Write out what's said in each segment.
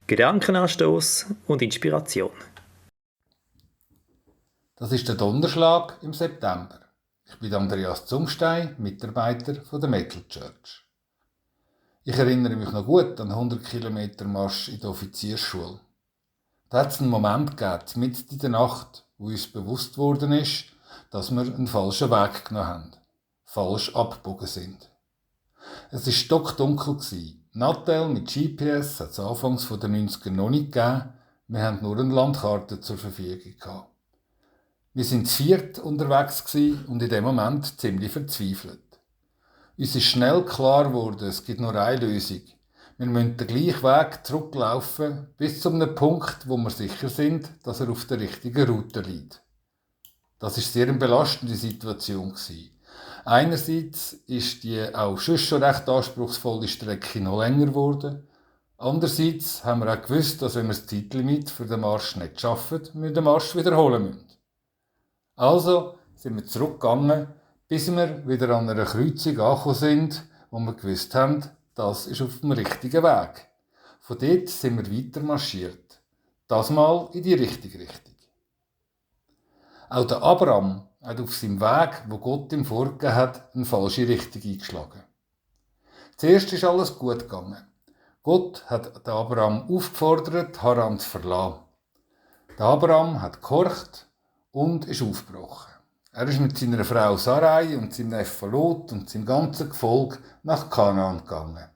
Gedankenanstoß und Inspiration. Das ist der Donnerschlag im September. Ich bin Andreas Zumstein, Mitarbeiter von der Metal Church. Ich erinnere mich noch gut an den 100 Kilometer Marsch in der Offiziersschule. Da hat es einen Moment gegeben, mitten in der Nacht, wo uns bewusst worden ist, dass wir einen falschen Weg genommen haben, falsch abgebogen sind. Es war stockdunkel. Natel mit GPS hat es anfangs der 90er noch nicht gegeben. Wir hatten nur eine Landkarte zur Verfügung gehabt. Wir waren zu viert unterwegs und in dem Moment ziemlich verzweifelt. Uns ist schnell klar geworden, es gibt nur eine Lösung. Wir müssen den gleichen Weg zurücklaufen, bis zu einem Punkt, wo wir sicher sind, dass er auf der richtigen Route liegt. Das war sehr eine belastende Situation. Einerseits ist die auch schon recht anspruchsvolle Strecke noch länger geworden. Andererseits haben wir auch gewusst, dass wenn wir das Zeitlimit für den Marsch nicht schaffen, wir den Marsch wiederholen müssen. Also sind wir zurückgegangen, bis wir wieder an einer Kreuzung angekommen sind, wo wir gewusst haben, das ist auf dem richtigen Weg. Von dort sind wir weiter marschiert. Das mal in die richtige Richtung. Auch der Abraham hat auf seinem Weg, wo Gott ihm vorgegeben hat, eine falsche Richtung eingeschlagen. Zuerst ist alles gut gegangen. Gott hat den Abraham aufgefordert, Haran zu verlassen. Der Abraham hat gehorcht und ist aufgebrochen. Er ist mit seiner Frau Sarai und seinem Neffen Lot und seinem ganzen Gefolge nach Kanaan gegangen.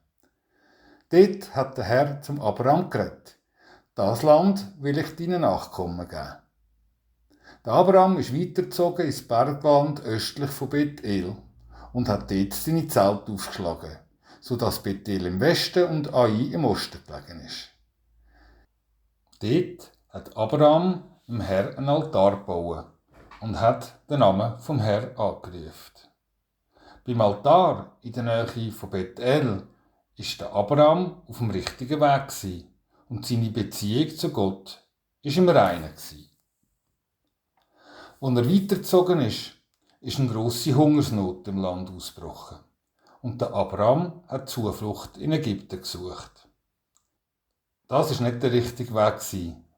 Dort hat der Herr zum Abraham geredet: Das Land will ich deinen Nachkommen geben. Der Abraham ist weitergezogen ins Bergland östlich von Bethel und hat dort seine Zelte aufgeschlagen, sodass Bethel im Westen und Ai im Osten gelegen ist. Dort hat Abraham dem Herr einen Altar gebaut und hat den Namen vom Herrn angerufen. Beim Altar in der Nähe von Bethel ist der Abraham auf dem richtigen Weg gewesen und seine Beziehung zu Gott ist im Reinen gewesen. Als er weitergezogen ist eine grosse Hungersnot im Land ausgebrochen und der Abraham hat Zuflucht in Ägypten gesucht. Das ist nicht der richtige Weg,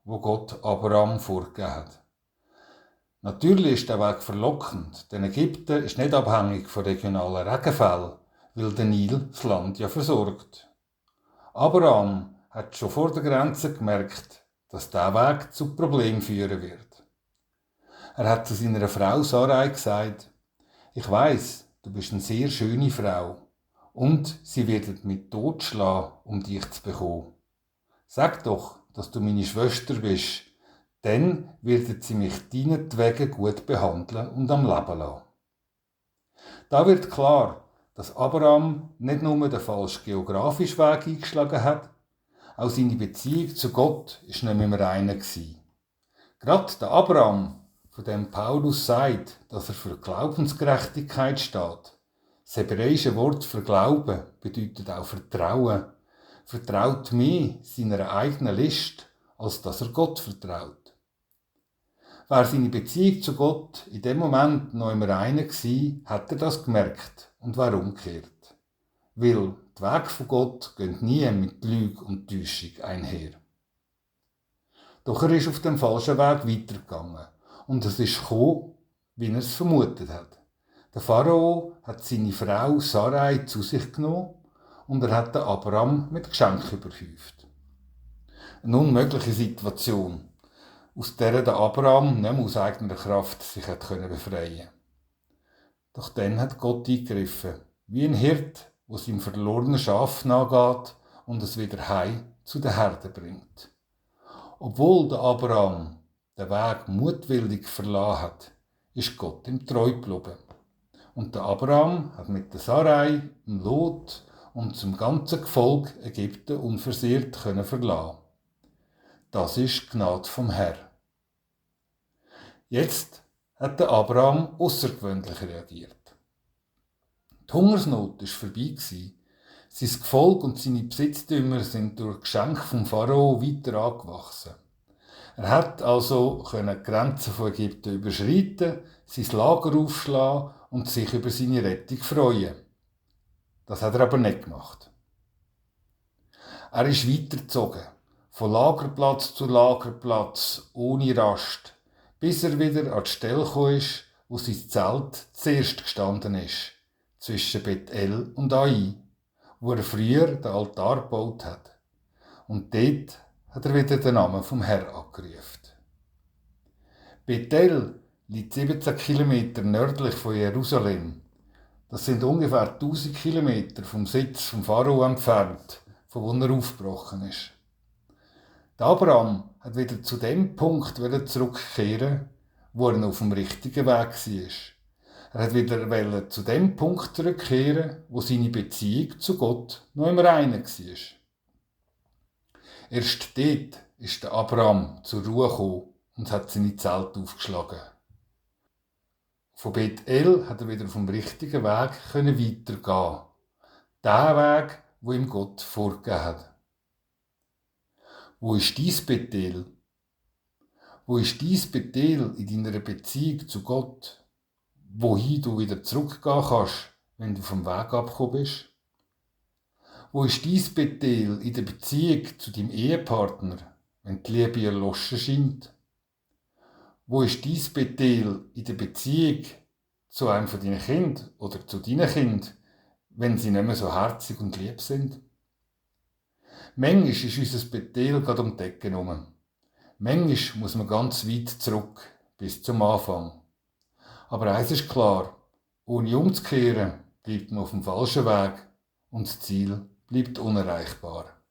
wo Gott Abraham vorgegeben hat. Natürlich ist der Weg verlockend, denn Ägypten ist nicht abhängig von regionalen Regenfällen, weil der Nil das Land ja versorgt. Abraham hat schon vor der Grenze gemerkt, dass der Weg zu Problemen führen wird. Er hat zu seiner Frau Sarai gesagt: Ich weiss, du bist eine sehr schöne Frau und sie wird mich totschlagen, um dich zu bekommen. Sag doch, dass du meine Schwester bist, dann wird sie mich deinetwegen gut behandeln und am Leben lassen. Da wird klar, dass Abraham nicht nur den falschen geografischen Weg eingeschlagen hat, auch seine Beziehung zu Gott war nicht mehr im Reinen. Gerade der Abraham, von dem Paulus sagt, dass er für Glaubensgerechtigkeit steht. Das hebräische Wort für Glauben bedeutet auch Vertrauen. Vertraut mehr seiner eigenen List, als dass er Gott vertraut. Wäre seine Beziehung zu Gott in dem Moment noch im Reinen gewesen, hat er das gemerkt und wäre umgekehrt. Weil die Wege von Gott gehen nie mit Lüge und Täuschung einher. Doch er ist auf dem falschen Weg weitergegangen. Und es ist gekommen, wie er es vermutet hat. Der Pharao hat seine Frau Sarai zu sich genommen und er hat den Abraham mit Geschenken überhäuft. Eine unmögliche Situation, aus der der Abraham nicht mehr aus eigener Kraft sich befreien konnte. Doch dann hat Gott eingegriffen, wie ein Hirt, der seinem verlorenen Schaf nachgeht und es wieder heim zu den Herden bringt. Obwohl der Abraham den Weg mutwillig verlassen hat, ist Gott ihm treu geblieben. Und der Abraham hat mit der Sarai, dem Lot und zum ganzen Gefolge Ägypten unversehrt verlassen. Das ist die Gnade vom Herrn. Jetzt hat der Abraham außergewöhnlich reagiert. Die Hungersnot war vorbei. Sein Gefolge und seine Besitztümer sind durch Geschenke vom Pharao weiter angewachsen. Er hat also die Grenzen von Ägypten überschreiten, sein Lager aufschlagen und sich über seine Rettung freuen. Das hat er aber nicht gemacht. Er ist weitergezogen, von Lagerplatz zu Lagerplatz, ohne Rast, bis er wieder an die Stelle gekommen ist, wo sein Zelt zuerst gestanden ist, zwischen Bethel und Ai, wo er früher den Altar gebaut hat. Und dort hat er wieder den Namen vom Herrn angerufen. Bethel liegt 17 Kilometer nördlich von Jerusalem. Das sind ungefähr 1000 Kilometer vom Sitz vom Pharao entfernt, von wo er aufgebrochen ist. Der Abraham hat wieder zu dem Punkt zurückkehren, wo er noch auf dem richtigen Weg war. Er hat wieder zu dem Punkt zurückkehren, wo seine Beziehung zu Gott noch im Reinen war. Erst dort ist der Abraham zur Ruhe gekommen und hat seine Zelte aufgeschlagen. Von Bethel hat er wieder auf dem richtigen Weg weitergehen. Der Weg, wo ihm Gott vorgegeben hat. Wo ist dein Bethel? Wo ist dein Bethel in deiner Beziehung zu Gott? Wohin du wieder zurückgehen kannst, wenn du vom Weg abgekommen bist? Wo ist dein Bethel in der Beziehung zu deinem Ehepartner, wenn die Liebe erloschen scheint? Wo ist dein Bethel in der Beziehung zu einem von deinen Kindern oder zu deinen Kindern, wenn sie nicht mehr so herzig und lieb sind? Manchmal ist unser Bethel gerade um die Ecke herum. Manchmal muss man ganz weit zurück, bis zum Anfang. Aber eins ist klar, ohne umzukehren bleibt man auf dem falschen Weg und das Ziel bleibt unerreichbar.